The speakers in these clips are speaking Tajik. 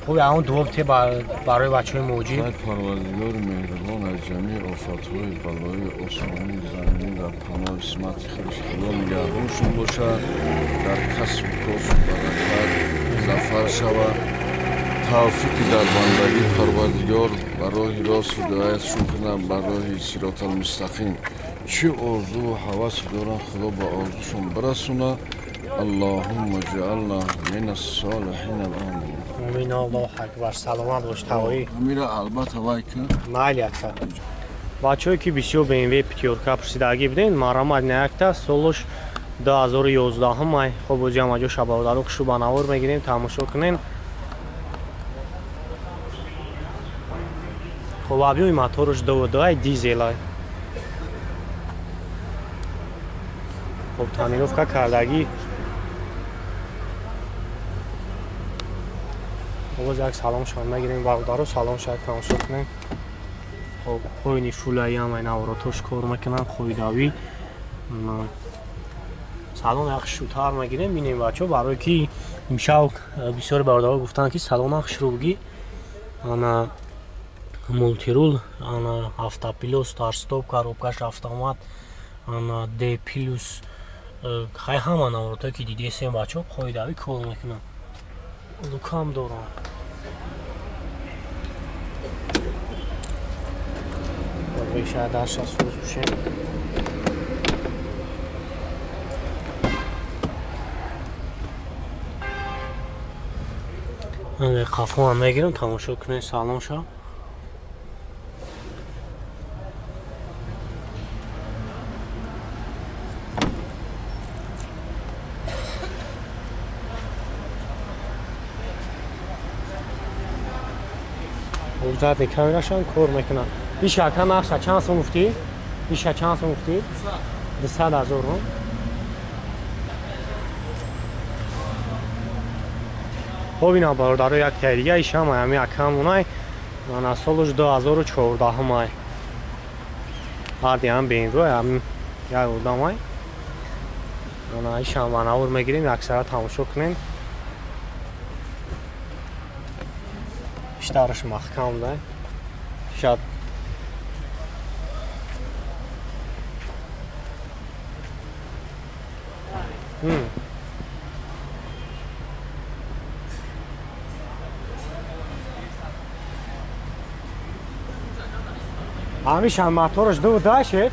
Хуб, он дуо бите барои бачаҳои муҳоҷир. Парвардигори меҳрубон аз ҷамеи офатҳои балои осмонӣ заминӣ дар паноҳи исмати худаш Худо нигаҳбоншон бошад, дар касбу коршон баракат зафар шавад, тавфиқи дар бандагӣ Парвардигор ба роҳи рост ҳидоятшон кунад, ба роҳи сироталмустақим. Чӣ орзуву ҳавасе доранд, Худо ба орзушон бирасонад. Аллоҳумма иҷъална мин ас-солиҳин, амин. Амин. Аллоҳу акбар. Саломат бош тавоӣ. Амира албатта вай кун. Майли ака. Бачаҳое ки бисёр BMW пятёрка пурсидагӣ буден, марамад на якта солош 2011 май. Хоб ози ҳам аҷо шабаодаро хушу ба навор мегирем, тамошо кунем. Хоб абёи моторш 2.2 дизелай. Хоб тонировка кардагӣ. Боз як салом шон мегирем бародаро, салом шак тамошо кунем. Хоб қойни фулаи ҳам ай наворотош кор мекунанд, қоидавӣ. Салон як шутар мегирем, бинем бачаҳо, барое ки имшаб бисёри бародаро гуфтанд ки салон ак шурӯбгӣ. Ана мултирул, ана автопилот, старт-стоп, коробкаш автомат, ана D плюс, хай ҳама наворотое ки дидесем бачаҳо қоидавӣ кор мекунанд. Лукам дорам. Шояд дарша соз бошем. Қафоам мегирам, тамошо кунед салон ша. Задний камерашам кор мекунад. Иш ака нақша чанд сом гуфтӣ? Иша чанд сом гуфтӣ? 200 ҳазор рум. Хоб ина бародаро як таи дига ишам ами акамонай. Мана солуш 2014 май. Ҳарди ҳам BMW ам як одамай. Мана ишам манавр мегирем, яксара тамошо кунем. Иштараш маҳкам да. Шад ҳамишам мотораш 2.2 шеф.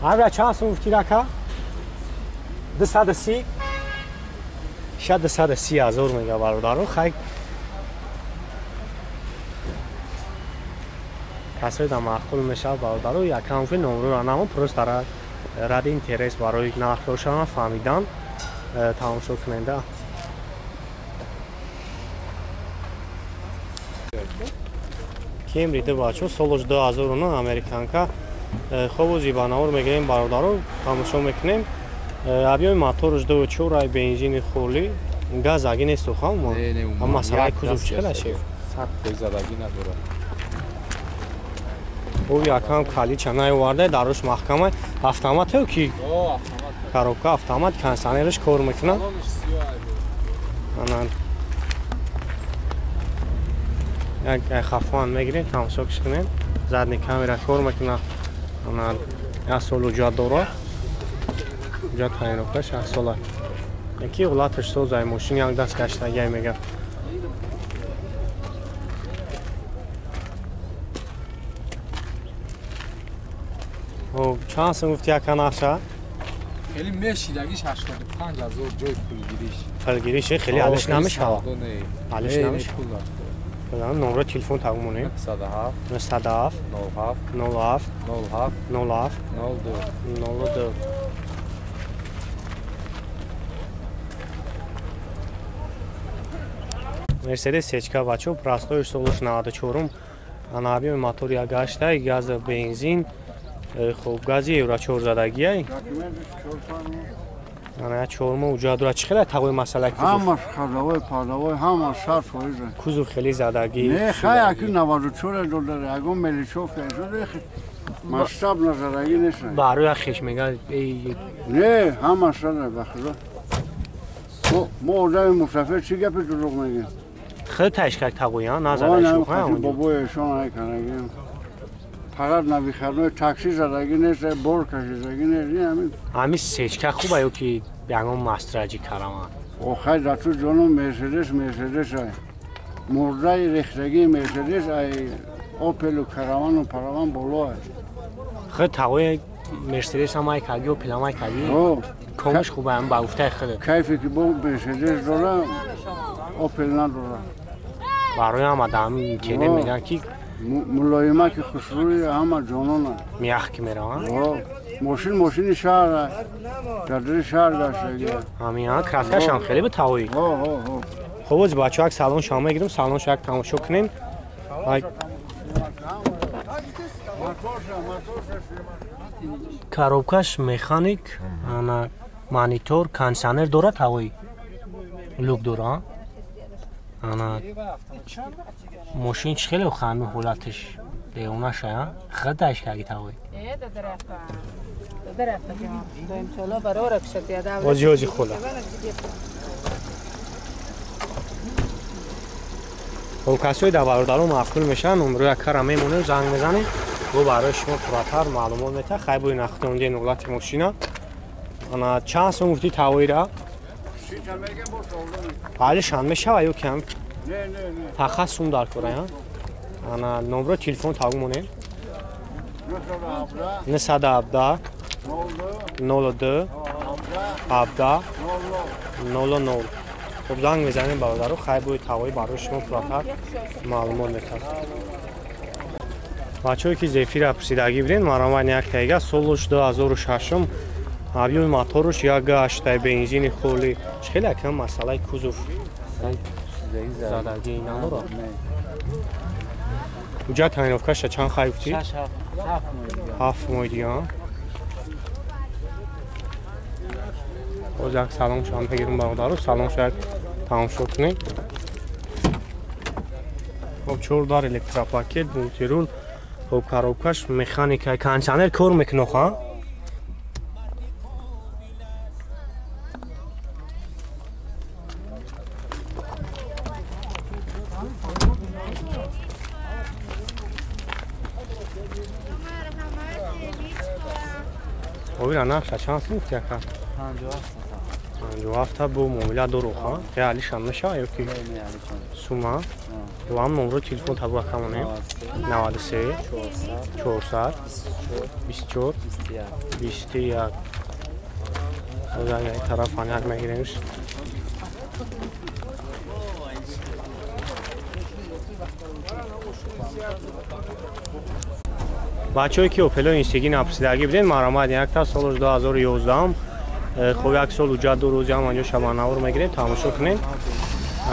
Ҳамра чанд сум гуфтӣ рака? 230. Шояд 230 ҳазор мега бародаро. Хай касое да маъқул мешавад бародаро, якам фи номрора намо, просто ради интерес барои нархҳошона фаҳмидан тамошо куненда. Кемри ду бачо солош 2009 американка. Хоб ози ба навор мегирем бародаро, тамошо мекунем. Абёи моторш 2.4 ай бензини холӣ, газ аги нест охам. Ама масалаи кузов чӣ хела шеф? 100% аги надорад. О якам калича наоварда, даруш маҳкама, автомат ё ки? Коробка автомат, кондиционераш кор мекунад. Ана як хафан мегирем, тамошо кунем. Задний камера кор мекунад. Ана як сол ҳуҷҷат дорад. Ҳуҷҷат тайинокаш як сола. Яки ҳолаташ созай мошин як даст гаштагиай мега. Хоб чанд сум гуфти ака нақша? Хеле мешидагиш 85 ҳазор ҷои пулгириш. Пулгириш хеле алиш намешава. Алиш намешава. Номро телефон тагумонем. 907 907 07 07 07 07 02 02. Мерседес сечка бачо, простой солуш 94-ум. Ана объёми мотор як гаштай, газ бензин. Хоб гази евро 4 задагиай. Ана чормо уҷа дора чӣ хела тағои масъала кузов? Ҳамаш хадавой, падавой, ҳама 100%. Кузов хеле задагӣ. Не, хай аки 94 доллар, ягон меличовка шуд, масштаб назарагӣ нест. Барои хеш мегӯяд. Не, ҳама сад ба худо. Мо одами мусафир чӣ гапи дурӯғ мегӯем? Хел ташкак тағои, назараш шуха. Бобои эшон ай карагӣ. Фақат навихарной такси задагӣ нест, бор кашидагӣ нест, ҳамин. Ҳамин сечка хуба ё ки ягон мастраҷи караван? Охай дар ту ҷоном Мерседес, Мерседес ай. Мурдаи рехтагии Мерседес ай Опелу каравану параван боло ай. Худ тағои Мерседес ҳам ай каги, Опел ҳам ай каги? Комаш хуба ҳам ба гуфтаи худат. Кайфе ки бо Мерседес дора, Опел надора. Барои ҳама дар ҳамин интернет мегӯянд ки мулоима ки хушрӯи ҳама ҷонона. Мях ки мераванд? Мошин мошини шаҳр дар дили шаҳр гаштагӣ. Ҳамин краскашам хеле ба тавои. Хоб ози бачаҳо як салон шама мегирем, салоншо як тамошо кунем. Коробкаш механик, ана монитор, кондиционер дора тавои. Люк дора. Ана мошин чӣ хеле ҳами ҳолаташ девонаша, худаш каги тавои. Ози ози хола. Хоб касои дар бародарон маъқул мешаванд, номерои акара мемонем, занг мезанем, бо барои шумо пурратар маълумот метаҳад. Хай бои нахтонди ҳолати мошина. Ана чанд сом гуфтӣ тавоира? Алишан мешава ё ки ҳам фақат сум дар кора? Ана номерои телефон таву монем. 917 02 17 00. Хоб занг мезанем бародаро, хай бои тавои барои шумо пурратар маълумот метаҳад. Бачаҳое ки зефира пурсидагӣ будем, мараман як тайга солуш 2006 объёми моторуш 1.8 бензини холи. Чӣ хеле акам масъалаи кузов задагӣ надора? Уҷа тайновкаша чанд хай гуфтӣ? 7 моҳи дига. Боз як салон шам бигирем бародаро, салоншо як тамошо кунем. Хоб 4 дар электропакет, мультирул, хоб коробкаш механика, кондиционер кор мекунад, ха? Овира нарха чанд сум гуфти ака? 57 бо муомила дору, ха? Я алишан мешава ё ки сума? Ё ҳам номерои телефон табу ака монем. 93 400 24 21. Озан тараф як мегиремш. Бачаҳое ки Опело инсиги напурсидагӣ будем, марамад якта солаш 2011, хоб як сол уҷа ду рӯзи ҳам анҷо шабанавор мегирем, тамошо кунем.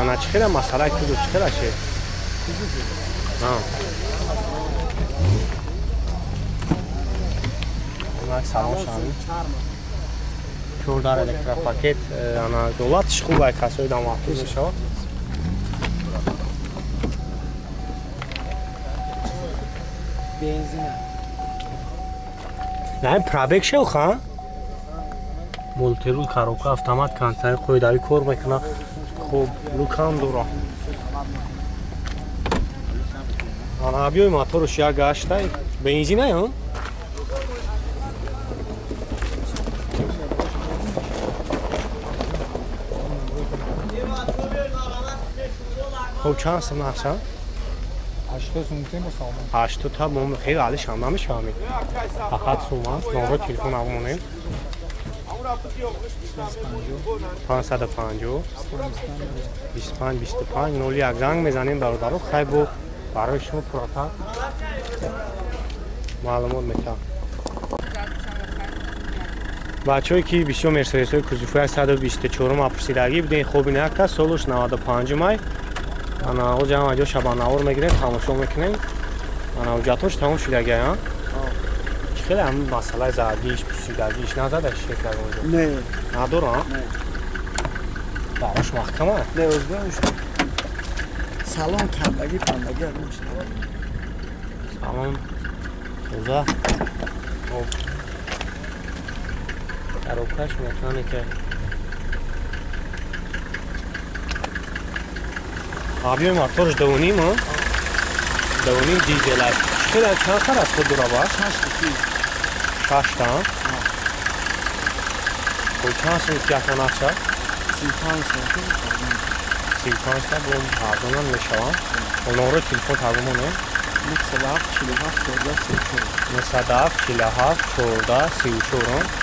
Ана чӣ хела масъалаи кузов чӣ хела шед? Салом шами. 4 дар электропакет, ана долатш хуб ай касои дам маҳфуз мешавад. Бензина. Не, пробег шел, ха? Мультирул, коробка, автомат, кондиционер, қоидави кор мекунад. Хуб, лукам дора. Ана объёми моторуш 1.8 бензина, ё? Хуб, чанд сум нарха? 80 сум тем босам. 80 та мом хеле алишан намешавам. Фақат сума, номерои телефон амонем. 550 25 25 01 занг мезанем бародаро, хай бо барои шумо пурратар маълумот метаҳам. Бачаҳое ки бисёр Мерседесҳои кузовҳои 124 апурсидагӣ будем, хоб ин якта солуш 95 май. Ана ози ҳам аҷо шабанавор мегирем, тамошо мекунем. Ана ҳуҷҷатҳош тамом шудагӣ, а? Чӣ Хеле ҳамин масъалаи задагиш, пусидагиш назада шекар онҷо? Не. Надора? Не. Дараш маҳкама? Не, озбош. Салон кандагӣ пандагӣ ягон чиз надорад. Салон тоза. Хоб. Коробкаш механика. Объем моторш 2,5, а? 2,5 дизел аст. Хеле чанд хар аз худ дора баш? Шаш Шашта. Хоб, чанд сум яка нақша? 35 сом. 35 та бо ардонам мешавам. Номеро телефон таргумоне? 907 47 14 34. 907 47 14 34.